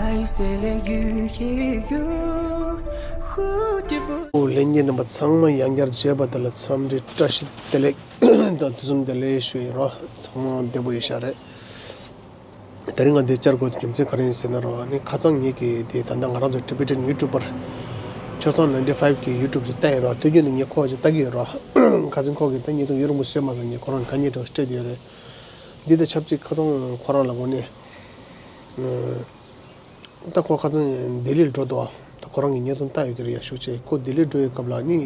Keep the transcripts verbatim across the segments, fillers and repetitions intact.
ཨོ་ལྷན་རྒྱས་རྣམ་པ་ཚང་མ་ཡང་བསྐྱར་མཇལ་བ་དེ་ལ་འཚམས་འདྲི་བཀྲ་ཤིས་བདེ་ལེགས་དང་དུས་གསུམ་བདེ་ལེགས་ཞུ་ཡིན་རོ། ཚང་མ་བདེ་པོ་ཡོད་ཤག་རེད། དེ་རིང་ང་འདི་བཅར་དགོས་རྒྱུ་མཚན་ག་རེ་ཡིན་ཟེར་ན་རོ། ཨ་ནི་ཁ་སང་ངེད་ཀྱི་དེ་ད་ལྟ་ང་རང་ཚོ་Tibetan YouTuber ཆོས་བཟང་ninety five གི་YouTube ཅིག་བལྟས་ཡིན་རོ། དུས་རྒྱུན་དུ་ངས་ཁོ་ཅིག་ལྟ་གི་ཡོད་རོ། ཁ་སང་ཁོ་གིས་ད་བརྙན་ཐུང་ཡུན་རིང་པོ་བཟོས་མ་ཟིན་ངས་ཁོ་རང་དཀའ་ངལ་འདྲ་བོ་སྤྲད་ཡོད་རེད། འདི་དང་ཆབས་ཅིག་ཁ་སང་ཁོ་རང་ལ་དངོས་གནས། ད་ཁོ་ཁ་སང་ལྡི་ལིར་འགྲོ་འདུག་ད་ཁོ་རང་གི་བརྙན་ཐུང་ལྟ་ཡོད་ཀྱི་རེད་ཡ། ཤུགས་ཆེ་ཁོ་ལྡི་ལིར་འགྲོ་ཡོད་སྐབས་ལ་ནི་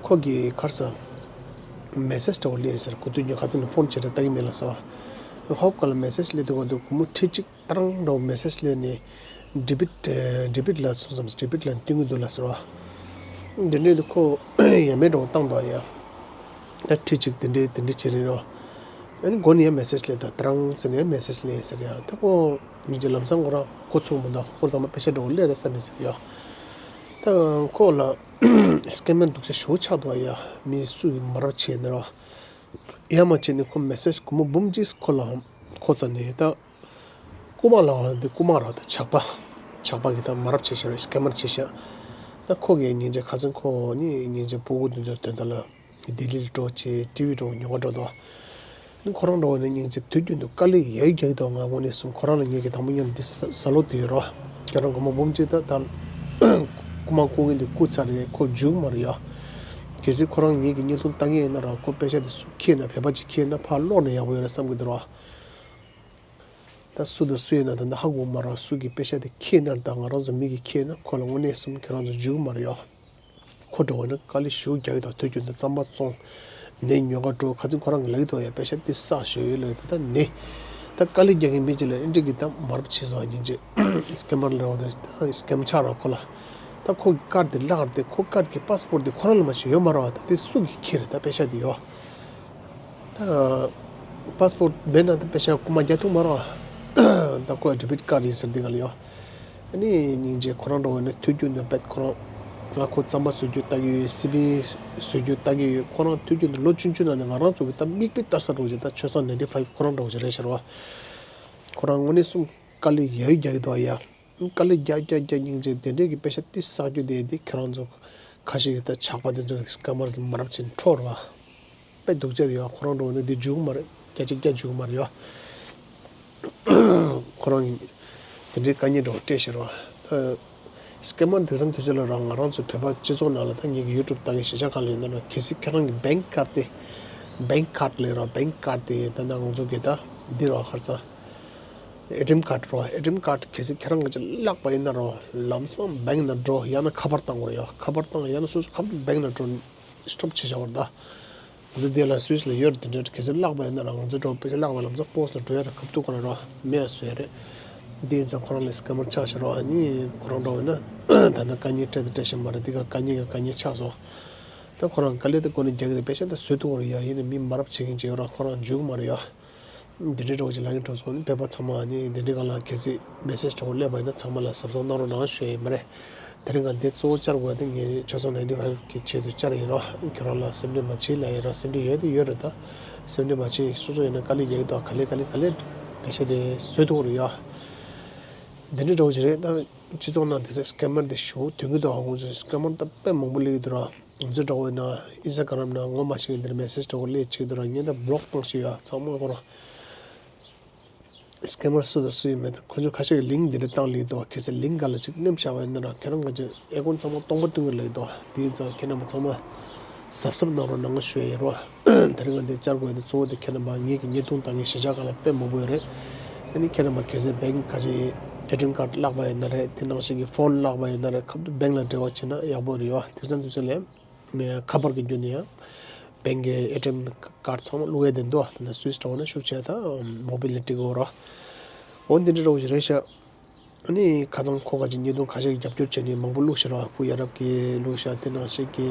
ཁོ་གི་ཁར་ས་message འདྲ་བོ་སླེབས་ཟེར། ཁོ་དུས་རྒྱུན་ཁ་སང་ནས་ཕོན་བྱས་ཏེ་ལྟ་གི་མེད་ལ་ཟེར་བ། ཧོབ་ག་ལ་message སླེབས་འདུག་ག་འདུག་སྒོར་མོ་ཁྲི་གཅིག་ཏག་རང་འདྲ་བོ་message སླེབས་ནས་debit debit ལ་སོང་ཙང་debit ལ་བསྟན་གི་འདུག་ལ་ཟེར་བ། འདི་འདྲའི་དུ་ཁོ་ཡ་མེད་འདྲ་བོ་བཏང་འདུག་ཡ། ད་ཁྲི་གཅིག་དེ་འདྲའི་དེ་འདྲའི་བྱེད་རིན་རོ། ཨ་ནི་མགོ་ནས་ཡང་message སླེབས་ད་ཏྲང་ཟེར་ནས་message སླེབས་ཟེར་ཡ། ད་ཁོ་ཉིན་གཅིག་ལམ་སང་ཁོ་རང་ཁོ་ཚུགས་མི་འདུག་ཁོ་ཚང་མ་པེ་ཤ་འདྲ་བོ་སླེབས་རེད་བསམ་ནས་ཟེར་ཡ། ད་ཁོ་ལ་scammer འདུག་ཆ་ཞུ་ཆགས་འདུག་ཡ། མི་སུ་ཡིས་མ་རབས་བྱས་ནས་རོ། ཡ་མ་བྱས་ནས་ཁོ་message སྒོར་མོ་འབུམ་གཅིག་ཁོ་ལ་ཁོ་རྩ་ནས་ད། རྐུ་མ་ལ་འདི་རྐུ་མ་ར་ད་ཇག་པ། ཇག་པ་གི་ད་མ་རབས་བྱས་ཤག་scammer བྱས་ཤག་ད་ཁོ་གི་སྙིང་རྗེ་ཁ་སང་ཁོ་ནི་སྙིང་རྗེ་སྤུ་གུ་འདི་ཚོ་དོན་དག་ལ་ལྡི་ལི་ལ་འགྲོ་བྱས་ཊི་ཝི་འགྲོ་ཉོ་ག་འགྲོ་དོ། ནི་ཁོ་རང་འགྲོ་བ་ནི་སྙིང་རྗེ་དུས་རྒྱུན་དུ་དཀའ་ལས་ཡ་ཡི་རྒྱག་གི་འདུག་ང་དངོས་གནས་གསུམ་ཁོ་རང་ལ་ངས་ཀྱི་དང་པོ་ཉན་འདི་ཟ་ལོ་དུ་ཡོད་རོ། ཁྱེད་རང་སྒོར་མོ་འབུམ་གཅིག་ད་ད་རྐུ་མ་རྐུ་མཁན་འདི་རྐུ་ཚར་རེད། ཁོ་འཇུག་མ་རེད་ཡ། གལ་སྲིད་ཁོ་རང་ངས་ཀྱི་བརྙན་ཐུང་ལྟ་མཁན་ཡིན་ན་ར་ཁོ་པེ་ཤ་འདི་སུ་ཁྱེར་ན་བོད་པ་ཅིག་ཁྱེར་ན་ཕར་སློག་ན་ཡག་པོ་ཡོད་རེད་བསམ་གི་འདུག་རོ། ད་སུ་དང་སུ་ཡིན་ན་ད་ནི་ཧ་གོ་མ་རེད། སུ་གིས་པེ་ཤ་དེ་ཁྱེར་ན་ད་ང་རང་ཚོ་མི་གིས་ཁྱེར་ན་ཁོ་ལ་དངོས་གནས་གསུམ་ཁྱེད་རང་ཚོ་འཇུག་གི་མ་རེད་ཡ། ཁོ་འགྲོ་བ་ན་དཀའ་ལས་ཞེ་པོ་རྒྱག་གི་འདུག་དུས་རྒྱུན་དུ་རྩམ་པ་བཙོང་། ནས་ཉོ་ག་འགྲོ། ཁ་སང་ཁོ་རང་གིས་ལབ་ཀྱི་འདུག་ཡ། པེ་ཤ་དེ་བསགས་ཞེ་པོ་ཡོད་ལབ་ད་ད་ནས། ད་དཀའ་ལས་རྒྱག་མཁན་མི་གཅིག་ལ་ཨེ་འདྲ་གི་ད་མ་རབས་བྱས་སོང་། སྙིང་རྗེ་scammer ལབ་རོགས་དང་ད་scam ཆགས་རོགས་ཁོ་ལ། ད་ཁོ་གི་ཀར་དེ་བརླག་རེད་དེ་ཁོ་ཀར་གི་passport དེ་ཁོ་རང་ལ་མ་ཞིག་ཡོད་མ་རེད་བ། ད་དེ་སུ་གིས་ཁྱེར་རེད་ད་པེ་ཤ་དེ་ཡོད། ད་passport མེད་ན་ད་པེ་ཤ་རྐུ་མ་རྒྱག་ཐུབ་མ་རེད་བ། ད་ཁོ་debit card ཡིན་ཟེར་འདི་ག་ལ་ཡོད། ཨ་ནི་སྙིང་རྗེ་ཁོ་རང་འགྲོ་བ་ན་དུས་རྒྱུན་དུ་བེད་ཁོ་རང་ང་ཁོ་རྩམ་པ་བཟོ་རྒྱུ་ལྟ་གི་ཡོད། སི་པིན་བཟོ་རྒྱུ་ལྟ་གི་ཡོད། ཁོ་རང་དུས་རྒྱུན་དུ་ལོ་ཆུང་ཆུང་ནང་ནས་ང་རང་ཚོ་གི་ད་མིག་དཔེ་ལྟ་ས་འགྲོ་བཞིན་ད་ཆོས་བཟང་ninety five ཁོ་རང་འགྲོ་བཞིན་རེད་ཤག་རེད་བ། ཁོ་རང་དངོས་གནས་གསུམ་དཀའ་ལས་ཡ་ཡི་རྒྱག་གི་འདུག་ཡ། དཀའ་ལས་རྒྱག་རྒྱག་རྒྱག་སྙིང་རྗེ་དེ་འདྲས་ཀྱི་པེ་ཤ་ཏི་བསགས་རྒྱུ་དེ་དེ་ཁྱེད་རང་ཚོ་ཁ་ཤས་ཀྱི་ད་ཇག་པ་དེ་ཚོ་scammer གི་མ་རབས་ཅན་འཕྲོ་ར་བ། དཔེ་སྡུག་ཅག་ཡོད། ཁོ་རང་འགྲོ་ནི་འདི་འཇུག་མ་རེད། བརྒྱ་ཆ་བརྒྱ་འཇུག་མ་རེད་ཡ། ཁོ་རང་དེ་འདྲའི་དཀའ་ངལ་འདྲ་བོ་སྤྲད་ཤེར་བ། ད་scammer དེང་སང་དུས་ཚོད་ལ་རང་ང་རང་ཚོ་བོད་པ་སྤྱི་ཚོགས་ནང་ལ་ད་ངེད་ཀྱི་YouTube ལྟ་མཁན་གཞིས་ཆགས་ཁག་ལ་ཡོད་ན་ར་གལ་སྲིད་ཁྱེད་རང་གི་bank card དེ་bank card ལས་ར་bank card དེ་ད་ལྟ་ང་ཚོ་གི་ད་འདི་ར་ཁར་ས། ཨེ་ཊི་ཨེམ་ཀར་རོ། ཨེ་ཊི་ཨེམ་ཀར་གལ་སྲིད་ཁྱེད་རང་ག་ཅིག་བརླག་པ་ཡིན་ན་རོ། ལམ་སང་བེང་ལ་འགྲོ། ཡང་ན་ཁ་པར་བཏང་དགོས་ཡོད། ཁ་པར་བཏང་ཡང་ན་སོ་སོ་ཁ་པར་བེང་ལ་འགྲོ། སི་ཊོབ་བྱེད་བྱ་བར་ད། ད་དུང་དེ་ལ་སུད་སི་ལ་ཡོད་རེད། དེ་འདྲའི་གལ་སྲིད་བརླག་པ་ཡིན་ན་ར་ང་ཚོའི་འགྲོ་པེ་ཤ་བརླག་པ་ལམ་སང་པོ་སི་ཊི་ལ་འགྲོ་ཡ་ར་ཁབ་ཏུ་ཁོ་ན་རོ་མེད་ཡ་བཟོས་ཡ་རེད། དེ་ཡིན་ཙང་ཁོ་རང་ལ་སི་ཀེ་མར་ཆགས་ཤག་རོ། ཨ་ནི་ཁོ་རང་འགྲོ་ཡོད་ན་ད་ནི་དཀའ་ངལ་འཕྲད་དང་འཕྲད་བཞིན་པ་རེད། འདི་ག་དཀའ་ངལ་ག་དཀའ་ངལ་ཆགས་སོང་། ད་ཁོ་རང་དཀའ་ལས་དེ་ཁོ་ནས་རྒྱག་གི་རེད། པེ་ཤ་ད་བཟོས་ཐུབ་ཀྱི་རེད་ཡ། ཡིན་ནའི་མི་མ་རབས་བྱེད་མཁན་ཅིག་ཡོད་ར། ཁོ་རང་འཇུག་གི་མ་རེད་ཡ། འདི་འདྲའི་འདྲ་བོ་ཅིག་ལབ་མཁན་འགྲོ་སོང་། བོད་པ་ཚང་མ་ནི་འདི་འདྲའི་སྒང་ལ་གལ་སྲིད་མེ་སེ་ཇི་འདྲ་བོ་སླེབས་པ་ཡིན་ན་ཚང་མ་ལ་གཟབ་གཟབ་གནང་རོགས་གནང་ཞུ་ཡ་ཡིན་པ་རེད། དེ་རིང་ང་འདི་གཙོ་བོ་བཅར་དགོས་ཡ་དེ་ངས་ཆོས་བཟང་ནའིན་ཊི་ཕའིབ་གི་ཆེད་དུ་བཅར་ཡིན་རོགས། ཁྱོད་རང་ལ་སེམས་ཁྲལ་མ་བྱེད་ལབ་ཡིན་རོགས། སེམས་ཁྲལ་ཡོད་དེ་ཡོད་རེད། ད་སེམས་ཁྲལ་མ་བྱེད། སོ་སོ་ཡིན་ན་དཀའ་ལས་རྒྱག་གི་འདུག་ག་ལེ་ག་ལེ་ག་ལེ་ཕལ་ཆེར་དེ་བཟོས་ཐུབ་ཀྱི་རེད་ཡ། འདི་འདྲའི་འདྲ་བོ་ཅིག་རེད། ད་སྤྱི་ཚོགས་ནང་དེ་ཚོ་སི་ཀེ་མར་དེ་ཞེ་པོ་ཐོན་གྱི་འདུག་ཨ་ཁོང་ཚོ་སི་ཀེ་མར་ད་དཔེ་མང་པོ་སླེབས་ཀྱི་འདུག་ར། ང་ཚོ་འདྲ་བོ་ཡིན་ན་ཨིན་སི་ཊ་གྷ་རམ་ནང་ངོ་མ་ཤེས་མཁན་དེར་མེ་སེ་ཇི་འདྲ་བོ་སླེབས་བྱེད་ཀྱི་འདུག་ར། ངས་ད་བི་ལོག་བཏང་ཤེས་ཡོད། ཚང་མ་ཁོ་རང་སི་ཀེ་མར་སུ་དང་སུ་ཡིན་མེད་ཁོ་ཚོ་ཁ་ཤས་ཀྱིས་ལིང་ཀི་འདི་འདྲ་བཏང་སླེབས་ཀྱི་འདུག་གལ་སྲིད་ལིང་ཀི་ག་ལ་ཅིག་ནེམ་བཞག་པ་ཡིན་ན་ར་ཁྱེད་རང་ག་ཚོད་ཨེ་ཀོན་ཚང་མ་སྟོང་པ་བཏོན་གྱི་སླེབས་ཀྱི་འདུག་དེ་ཡིན་ཙང་ཁྱེད་རྣམ་པ་ཚང་མ་གཟབ་གཟབ་གནང་རོགས་གནང་ཞུ་ཡ་ཡིན་རོགས། དེ་རིང་ང་འདིར་བཅར་དགོས་ཡ་དེ་གཙོ་བོ་དེ་ཁྱེད་རྣམ་པ་ངེད་ཀྱི་བརྙན་ཐུང་ལྟ་མཁན་གཞིས་ཆགས་ཁག་ལ་དཔེ་མང་པོ་ཡོད་རེད། ཨ་ནི་ཁྱེད་རྣམ་པ་གལ་སྲིད་བེང་ཁ་ཅིག་ཨེ་ཊི་ཨེམ་ཀར་བརླག་པ་ཡིན་ན་རེད། དེ་ནང་བཞིན་གྱི་ཕོན་བརླག་པ་ཡིན་ན་རེད། ཁ་ཐུག་བེང་ལ་འབྲེལ་བ་བྱེད་ན་ཡག་པོ་རེད་ཡོད། དེང་སང་དུས་ཚོད་ལ་ཁ་པར་གྱི་བརྒྱུད་ནས་ཡང་བེང་གི་ཨེ་ཊི་ཨེམ་ཀར་ཚང་མ་བླུག་ཡ་དེ་འདུག་དེ་འདྲ་སུད་སི་འདྲ་བོ་ན་ཤུགས་ཆེ་ད་མོ་བིལ་ལི་ཊི་གི་འོ་ར། འོ་འདི་འདྲ་འདྲ་བོ་ཞིག་རེད་ཤག་ཨ་ནི་ཁ་སང་ཁོ་ག་ཅིག་བརྙན་ཐུང་ཁ་ཤས་ཀྱིས་རྒྱབ་སྐྱོར་བྱས་ནས་མང་པོ་བླུགས་ཤག་ར། བུ་ཡ་རབས་ཀྱིས་བླུགས་ཤག་དེ་ནང་བཞིན་གྱི་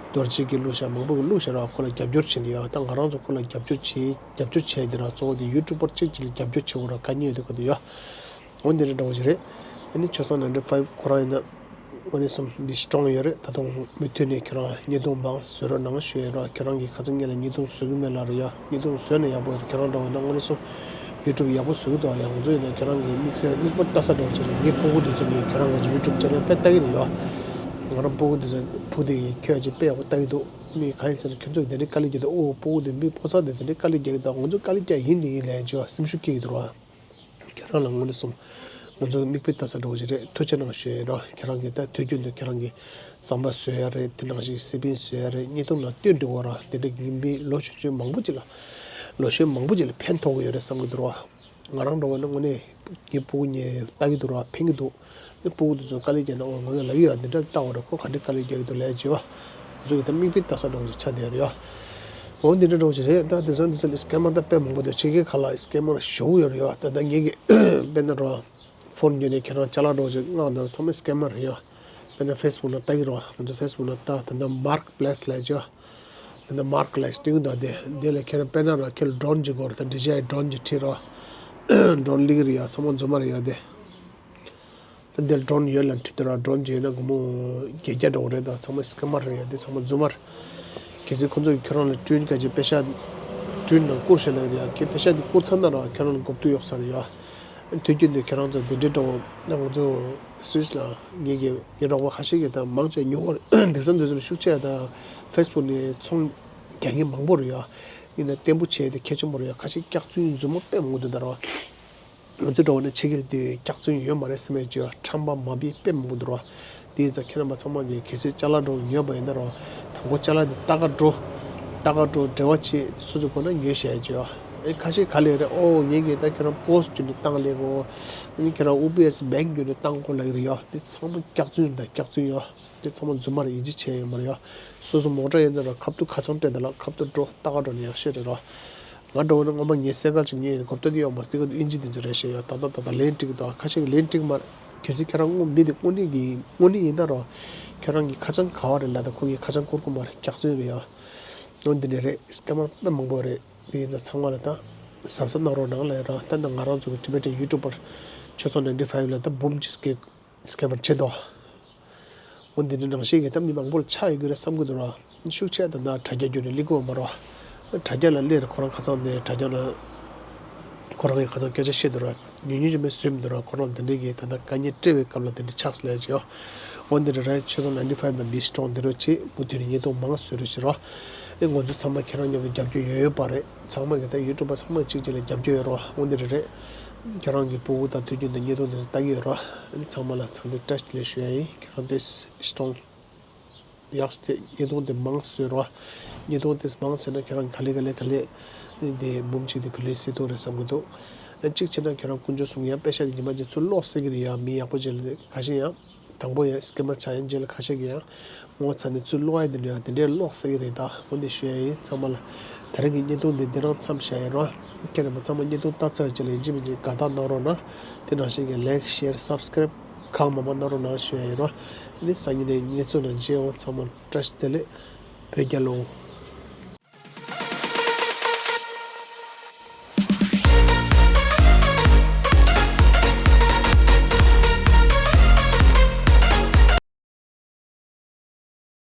རྡོ་རྗེ་གིས་བླུགས་ཤག་མང་པོ་གིས་བླུགས་ཤག་ར། ཁོ་ལ་རྒྱབ་སྐྱོར་བྱས་ནས་ཡོད། ད་ང་རང་ཚོ་ཁོ་ལ་རྒྱབ་སྐྱོར་བྱེད་རྒྱབ་སྐྱོར་བྱས་དེ་ར་གཙོ་བོ་དེ་ཡུ་ཊུབ་པར་གཅིག་གཅིག་ལ་རྒྱབ་སྐྱོར་བྱེད་དགོས་ར། དཀའ་ངལ་ཡོད་དེ་ག་དུས་ཡོད། འོ་འདི་འདྲ་འདྲ་བོ་ཞིག་རེད། ཨ་ནི་ཆོས་བཟང་ནའིན་ཊི་ཕའིབ་ཁོ་རང་ཡིན་ན་དངོས་གནས་སོང་འདི་སི་ཊོང་ཡོད་རེད། ད་དུང་མུ་མཐུད་ནས་ཁྱོད་རང་བརྙན་ཐུང་མང་བཟོ་རོགས་གནང་ཞུ་ཡ་རོགས། ཁྱོད་རང་གིས་ཁ་སང་ངེད་ལ་བརྙན་ཐུང་བཟོ་གི་མེད་ལབ་རེད་ཡ། བརྙན་ཐུང་བཟོས་ན་ཡག་པོ་ཡོད་རེད། ཁྱོད་རང་འདྲ་བོ་ཡིན་ན་དངོས་གནས་སོང་ ཡུ་ཊུབ་ཡག་པོ་བཟོ་གི་འདུག་ཡང་ང་ཚོ་ཡིན་ན་ཁྱེད་རང་གི་དམིགས་བསལ་མིག་དཔེ་ལྟ་ས་འདྲ་བོ་ཅིག་རེད། ངའི་སྤུ་གུ་དེ་ཚོ་ནི་ཁྱེད་རང་གི་ཡུ་ཊུབ་ཅེ་ནལ་དཔེ་ལྟ་གི་རེད་ཡོད། ང་རང་སྤུ་གུ་དེ་ཚོ་བུ་དེ་ཡིན་ཁྱོད་ཅིག་དཔེ་ཡག་པོ་ལྟ་གི་འདུག་ནི་གང་ཡིན་ཟེར་ན་ཁྱོད་ཚོ་དེ་འདྲའི་དཀའ་ལས་རྒྱག་འདུག་ཨོ་སྤུ་གུ་དེ་མི་ཕོ་གསར་དེ་དེ་འདྲའི་དཀའ་ལས་རྒྱག་གི་འདུག་ང་ཚོ་དཀའ་ལས་རྒྱག་ཡིན་དེ་ཡིན་ལས་ཅོ་སེམས་ཤུགས་སྐྱེ་གི་འདུག་ར། ཁྱེད་རང་ལ་དངོས་གནས་སོང་། ང་ཚོ་གི་མིག་དཔེ་ལྟ་ས་འདྲ་བོ་ཞིག་རེད། ཐུགས་རྗེ་གནང་ཞུ་ཡ་ཡིན་རོགས། ཁྱེད་རང་གི་ད་དུས་རྒྱུན་དུ་ཁྱེད་རང་གི་རྩམ་པ་བཟོ་ཡ་རེད། དེ་ནང་བཞིན་སི་པན་བཟོ་ཡ་རེད། བརྙན་ཐུང་ལ་སྟོན་འགྲོ་བ་ར་དེ་འདྲ་གི་མི་ལོ་ཆུང་ཆུང་མང་པོ་ཅིག་ལ་ལོ་གཞོན་མང་པོ་ཅིག་ལ་ཕན་ཐོགས་ཀྱི་ཡོད་རེད་བསམ་གྱི་འདུག་རོགས། ང་རང་འདྲ་བོ་ན་དངོས་གནས་ངའི་སྤུ་གུ་ནས་ལྟ་གི་འདུག་རོགས། ཕན་གྱི་འདུག་ངའི་སྤུ་གུ་དེ་ཚོ་དཀའ་ལས་བརྒྱབ་ན་ཨོ་ང་ངས་ལབ་ཡོད་འདི་འདྲ་ལྟ་བ་རེད། ཁོ་ག་འདྲ་དཀའ་ལས་རྒྱག་གི་འདུག་ལས་བྱེད་བ། ང་ཚོ་གི་ད་མིག་དཔེ་ལྟ་ས་འདྲ་བོ་ཞིག་ཆགས་བསྡད་ཡོད་རེད་ཡ། འོ་འདི་འདྲ་འདྲ་བོ་ཞིག་རེད། ད་དེང་སང་འདི་ཚོ་ལ་སི་ཀེ་མར་ད་དཔེ་མང་པོ་འདུག་ཕྱི་རྒྱལ་ཁག་ལ་སི་ཀེ་མར་ཞེ་པོ་ཡོད་རེད་ཡ། ད་ད་ངེད་ཀྱི་དཔེར་ན་རོ་ཕོན་ཉོས་ནས་ཁྱེད་རང་ཅ་ལག་འདྲ་བོ་ཞིག་མངགས་ན་ཚང་མ་སི་ཀེ་མར་རེད་ཡ། དཔེར་ན་ཕེ་སི་བུག་ནང་ལྟ་གི་རོ། ང་ཚོ་ཕེ་སི་བུག་ནང་ལྟ་ད་ད་མར་ཀེ་པི་ལེ་སི་ལབ་ཀྱི་ཡ། ད་ད་མར་ཀེ་པི་ལེ་སི་སྟོན་གི་འདུག་དེ་འདི་ལ་ཁྱེད་རང་དཔེར་ན་རོ་ཁྱེད་ལ་ཌོ་རོན་ཅིག་དགོས་རེད། ད་ཌི་ཇེ་ཨའི་ཌོ་རོན་ཅིག་ཁྲིད་རོ། ཌོ་རོན་ལི་གི་རེད་ཡ། ཚང་མ་རྫུན་མ་རེད་ཡ་དེ། ད་འདིར་ཌོ་རོན་ཡོད་ལ་ཁྲིད་དུ་ར། ཌོ་རོན་བྱས་ན་སྒོར་མོ་བརྒྱད་བརྒྱ་འགྲོ་གི་རེད། ད་ཚང་མ་སི་ཀེ་མར་རེད་ཡ། འདི་ཚང་མ་རྫུན་མ་རེད། གལ་སྲིད་ཁོང་ཚོས་ཁྱོད་རང་ལ་སྐྲུན་ག་ཅིག་པེ་ཤག་སྐྲུན་ནང་བསྐུར་ཤེས་ལ་ཡ། ཁྱེད་པེ་ཤག་འདི་བསྐུར་ཚར་ན་ར་ཁྱོད་རང་ལ་དགོས་གཏུགས་ཡོད་ས་རེད་ཡ། དུས་རྒྱུན་དུ་ཁྱེད་རང་ཚོ་འདི་འདྲའི་འགྲོ་ན་ང་ཚོ་སུད་སི་ལ་ངེད་ཀྱི་ངའི་རོགས་པ་ཁ་ཤས་ཀྱིས་ད་མང་ཆེ་ཉོ་གི་རེད། དེང་སང་དུས་ཚོད་ཤུགས་ཆེ་ད་ཕེ་སི་བུག་ནས་ཚོང་རྒྱག་མཁན་མང་པོ་རེད་ཡ། ཡིན་ན་བརྟན་པོ་བྱས་ཏེ་གལ་ཆེན་པོ་རེད་ཡ། ཁ་ཤས་སྐྱག་རྫུན་རྫུན་མ་དཔེ་མང་པོ་འདུག་ད་རོ། ང་ཚོ་འགྲོ་བ་ན་ཕྱི་རྒྱལ་དུ་སྐྱག་རྫུན་ཡོད་མ་རེད་ཟེར་མེད་ཅེས་ཁྲམ་པ་མ་བི་དཔེ་མང་པོ་འདུག་རོ། དེ་ཡིན་ཙང་ཁྱེད་རྣམ་པ་ཚང་མ་གིས་གལ་སྲིད་ཅ་ལག་འགྲོ་ཉོས་པ་ཡིན་ན་རོ། དང་པོ་ཅ་ལག་དེ་ལྟ་ག་འགྲོ། ལྟ་ག་འགྲོ་འབྲེལ་བ་བྱེད་སོ་སོ་དགོས་ན་ཉོས་བཞག་ཡ་ཅེས། ཨེ་ཁ་ཤས་ག་ལེ་རེད། ཨོ་ངེད་ཀྱིས་ད་ཁྱེད་རང་པོ་སི་ཊི་བརྒྱུད་ནས་བཏང་ལེ་གོ། ཨ་ནི་ཁྱེད་རང་ཡུ་པི་ཨེ་སི་བེང་བརྒྱུད་ནས་བཏང་གོ་ལབ་ཀྱི་རེད་ཡ། དེ་ཚང་མ་སྐྱག་རྫུན་རེད། ད་སྐྱག་རྫུན་ཡ། དེ་ཚང་མ་རྫུན་མ་རེད། ཡིད་ཆེས་བྱས་ཡོད་མ་རེད་ཡ། སོ་སོ་མོ་ཊ་ཡོད་ན་ར་ཁ་ཐུག་ཁ་ཚང་སྤྲད་དེ་ལ་ཁ་ཐུག་འགྲོ། ལྟ་ག་འགྲོ་ན་ཡག་ཤོས་རེད་རོ། ང་འགྲོ་བ་ན་སྔོན་མ་ངའི་སེ་ཀལ་ཅིག་ཉོས་ཡོད། གོ་བརྡ་དེ་ཡོད་མ་རེད། དེ་ག་དུ་ཨིན་ཇི་དེ་ཚོ་རེད་ཤེས་ཡོད། ད་ད་ད་ད་ལན་འགྲིག་གི་འདུག་ཁ་ཤས་ཀྱིས་ལན་འགྲིག་མ་རེད། གལ་སྲིད་ཁྱེད་རང་དངོས་མི་དེ་དངོས་གནས་ཀྱི་དངོས་གནས་ཡིན་ན་རོ། ཁྱེད་རང་གི་ཁ་བྱང་ག་བ་རེད་ལབ་ད་ཁོ་གིས་ཁ་བྱང་བསྐུར་གི་མ་རེད། སྐྱག་རྫུན་རེད་ཡ། འོ་འདི་འདྲ་རེད། སི་ཀེ་མར་དཔེ་མང་པོ་རེད། དེ་ཡིན་ཙང་ཚང་མ་ལ་ད་གཟབ་གཟབ་གནང་རོགས་གནང་ལབ་ཡ་ར། ད་ད་ང་རང་ཚོ་གི་ཊི་བེ་ཊན་ཡུ་ཊུབ་པར་ཆོས་ཚོགས་ནའིན་ཊི་ཕའིབ་ལ་ད་འབུམ་གཅིག་གི་སི་ཀེ་མར་བྱེད་དོ། འོ་འདི་འདྲ་ནང་བཞིན་གྱི་ད་མི་མང་པོ་ལ་ཆགས་ཡོད་ཀྱི་རེད་བསམ་གྱི་འདུག་ར། ཤུགས་ཆེ་ད་ན་དྲ་རྒྱ་བརྒྱུད་ནས་སླེབས་ཀྱི་ཡོད་མ་རེད། དྲ་རྒྱ་ལ་སླེབས་རེད། ཁོ་རང་ཁ་སང་ནས་དྲ་རྒྱ་ལ་ཁོ་རང་གིས་ཁ་སང་སྐད་ཆ་བཤད་འདུག་ར། ཉུང་ཉུང་ཅིག་མིན་བཟོས་མི་འདུག་ར། ཁོ་རང་དེ་འདྲའི་གི་ད་ལྟ་དཀའ་ངལ་འཕྲད་པའི་སྐབས་ལ་དེ་འདྲ་ཆགས་སོང་ལབ་ཀྱི་ཡོད། འོ་འདི་འདྲ་རེད། ཆོས་ཚོགས་ནའིན་ཊི་ཕའིབ་ལ་be strong། དེ་འདྲ་བྱེད། མུ་མཐུད་ནས་བརྙན་ཐུང་མང་བཟོ་རོགས་བྱེད་རོགས། ཨེ་ང་ཚོ་ཚང་མ་ཁྱེད་རང་མཉམ་དུ་རྒྱབ་སྐྱོར་ཡོད་ཡོད་པ་རེད། ཚང་མ་གི་ད་ཡུ་ཊུབ་པ་ཚང་མ་གཅིག་གཅིག་ལ་རྒྱབ་སྐྱོར་ཡོད་རོགས། འོ་འདི་འདྲ་རེད། ཁྱེད་རང་གི་སྤུ་གུ་དང་དུས་རྒྱུན་དུ་བརྙན་ཐུང་འདི་ཚོ་ལྟ་གི་ཡོད་རོགས། ཨ་ནི་ཚང་མ་ལ་འཚམས་འདྲི་བཀྲ་ཤིས་བདེ་ལེགས་ཞུ་ཡ་ཡིན། ཁྱེད་རང་དེ་སི་ཊོང་ཡག་སྟེ་བརྙན་ཐུང་དེ་མང་བཟོས་རོགས། བརྙན་ཐུང་དེ་མང་བཟོས་ན་ཁྱེད་རང་ག་ལེ་ག་ལེ་ག་ལེ་དེ་འབུམ་གཅིག་དེ་བུ་ལོན་སེལ་ཐུབ་རེད་བསམ་གྱི་འདུག་ཨ་གཅིག་བྱས་ན་ཁྱེད་རང་དཀོན་མཆོག་གསུམ་ཡང་པེ་ཤ་དེ་ཉི་མ་གཅིག་ཚུར་སློག་སྲིད་ཀྱི་རེད་ཡ། མི་ཡག་པོ་ཅིག་ལ་ཁ་ཤས་ཡང་། དང་པོ་ཡང་སི་ཀེ་མར་ཆགས་ཡང་རྗེས་ལ་ཁ་ཤས་ཀྱིས་ཡང་ངོ་ཚ་ནས་ཚུར་སློག་ཡ་དེ་འདྲ་ཡང་དེ་འདྲའི་སློག་ས་གི་རེད། ད་འོ་འདི་ཞུ་ཡ་ཡིན་ཚང་མ་ལ། དེ་རིང་གི་བརྙན་ཐུང་འདི་འདི་རང་མཚམས་བཞག་ཡིན་རོགས། ཁྱེད་རྣམ་པ་ཚང་མ་བརྙན་ཐུང་ལྟ་ཚར་རྗེས་ལ་ཡིན་གཅིག་མིན་གཅིག་དགའ་རྟགས་གནང་རོགས་གནང་། དེ་ནང་བཞིན་གྱི་ལའིཀ་ཤེར་སབ་སི་ཀེ་རེབ་གང་མང་མང་གནང་རོགས་གནང་ཞུ་ཡ་ཡིན་རོགས། ཨ་ནི་སང་ཉིན་ནས་གནས་ཚུལ་ནང་མཇལ་ཡོང་། ཚང་མ་བཀྲ་ཤིས་བདེ་ལེགས། བོད་རྒྱལ་ལོ།